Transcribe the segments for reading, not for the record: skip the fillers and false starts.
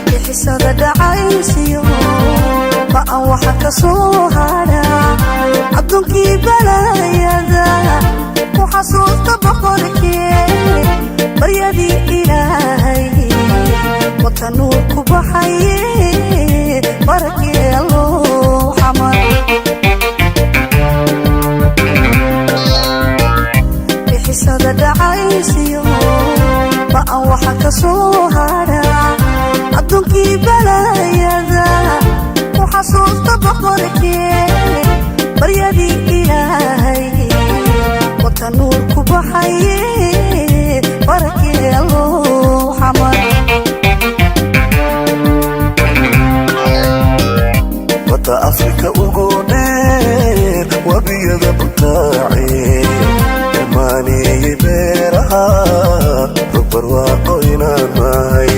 Bixisada dhacaysiyo ba'an waxa ka soo hadha adduunkii balaayada ku xasuusta boqorkee baryadii Ilaahay wata nuur ku baxaye barakee Alloo Xamar. Bixisada dhacaysiyo ba'an waxa ka soo hadha adduunkii balaayada ku xasuusta boqorkee baryadii Ilaahay wata nuur ku baxaye barakee Alloo Xamar. Badda Afrika ugu dheer, wabiyada butaace, irmaaneeyey beeraha, rog barwaaqo inaan nahay.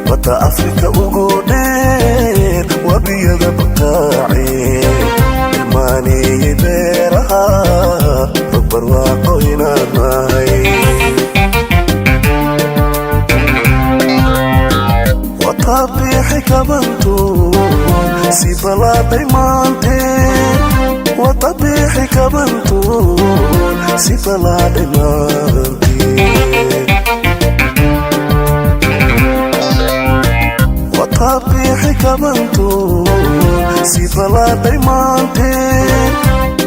Badda Afrika ugu dheer, wabiyada butaace, irmaaneeyey beeraha, rog barwaaqo inaan nahay. Watabiixi kabantu si balaadhay maante, watabiixi kabantu si balaadhay maante, watabiixi kabantu si balaadhay maante,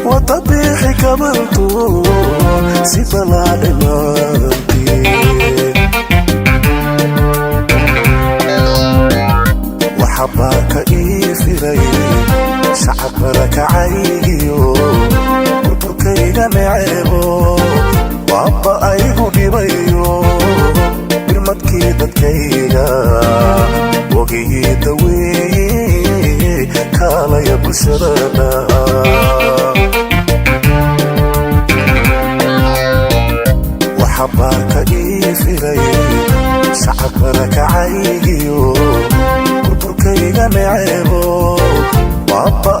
watabiixi kabantu si balaadhay maante. Waxabaaka ii firay shacab barakacaygiyo burburkayga neceebo, waaba aygu dhibayo birmadkii dadkayga wogiyii daweeye kaalaya bulshadana. Waxabaaka ii firay shacab barakacaygiyo burburkayga neceebo, waaba